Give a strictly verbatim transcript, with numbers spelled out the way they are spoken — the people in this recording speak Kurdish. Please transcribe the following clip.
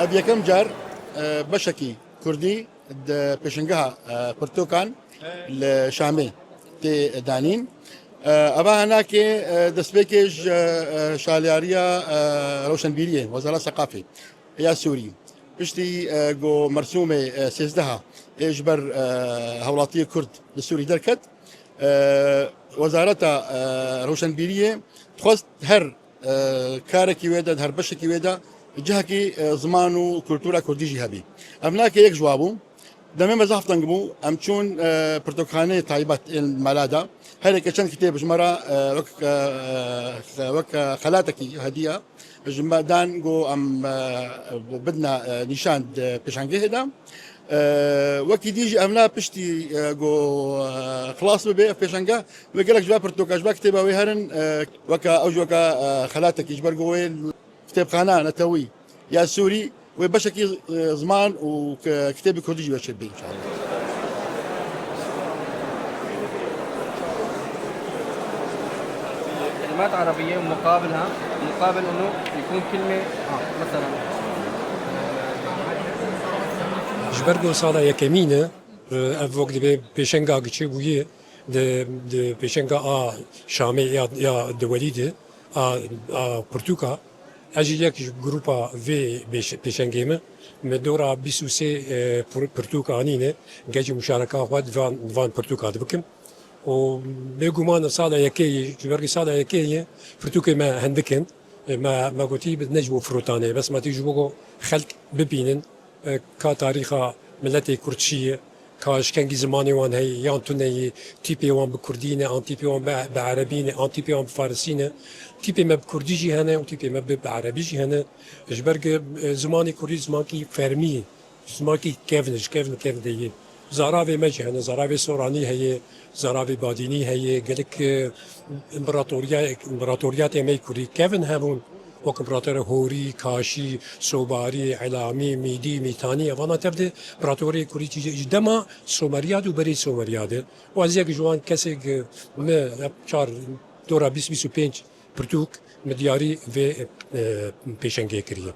Ev yekem car e, beşekî kurdî di pêşengeha e, pirtûkan li Şamê tê danîn. E, Eva henakê e, destpêkê ji e, şalyariya e, rewşenbîriyê, Wezara Seqafê ya Sûrî. Piştî e, ku mersûmê e, sêzdeha ê ji ber e, hewlatiyê Kurd li Sûrî derket, e, Wezareta e, Rewşenbîriyê dixwest her e, karekî wê de, her beşekî wê de cihekî e, ziman û kultura kurdî jî hebî. Ev nake yek ji wa bû. Demê me zaf teng bû. Em çûn e, pirtûkxaneyê taybet ên mela de. Her yeke çend kitêb ji me re e, wek, e, e, wek e, xelatekî hediya ji me dan ku em e, bidine e, nîşan di pêşangehê de. E, wekî dî jî ev ne piştî e, ku e, xilas bibe ev pêşangeh, wê gelek ji va pirtûka, ji va kitêba wê herin, e, weke ew jî weke e, xelatekî ji ber ku wê kitêbxana netewî ya Sûrî wê beşekî e, ziman û k- kitêbê kurdî jî wê çêbî inşallah. كلمات عربية ومقابلها، مقابل إنه يكون كلمة، آه، مثلًا. Ji ber ku sala yekemîn e, ev wek dibê pêşenga giçê bûye, di, di pêşenga a Şamê ya, ya di welî de, a, a pirtûka, ez jî yek ji grupa vê pêş-, pêşengê me. Me dora bîst û sê, e, pir-, pirtûk anîne, gel jî muşareka xwe di van, di van pirtûka de bikim. Û bêguman sala yekê yê, ji ber ku sala yekê yê, pirtûkê me hindik in. E, me, me gotî ne ji bo firotanê, bes me tî ji bo ku xelk bibînin, e, ka tarîxa miletê Kurd çi ye, ka ji kengî zimanê wan heye yan tune ye, tîpê wan bi kurdî ne, an tîpê wan bi, bi erebî ne, an tîpê wan bi farisî ne. Tîpê me bi kurdî jî hene û tîpê me bi, bi erebî jî hene. Ji ber ku, e, zimanê kurdî zimankî fermî ye. Ji zimankî kevn e, ji kevn kevn de ye. Zaravê me jî hene, zaravê Soranî heye, zaravê Badînî heye, gelek, e, împaratoriya, împaratoriyatê me yê kurdî kevn hebûn. Wek împaratorê Horî, Kaşî, Sobarî, Elamî, Mîdî, Mîtanî, evana tev de împaratorê kurdî ji, ji dema Someriya de û berê Someriya de. Û ez yek ji wan kesê ku me çar dora bîst bîst û pênc pirtûk me diyarî vê, e, pêşengê kiriye.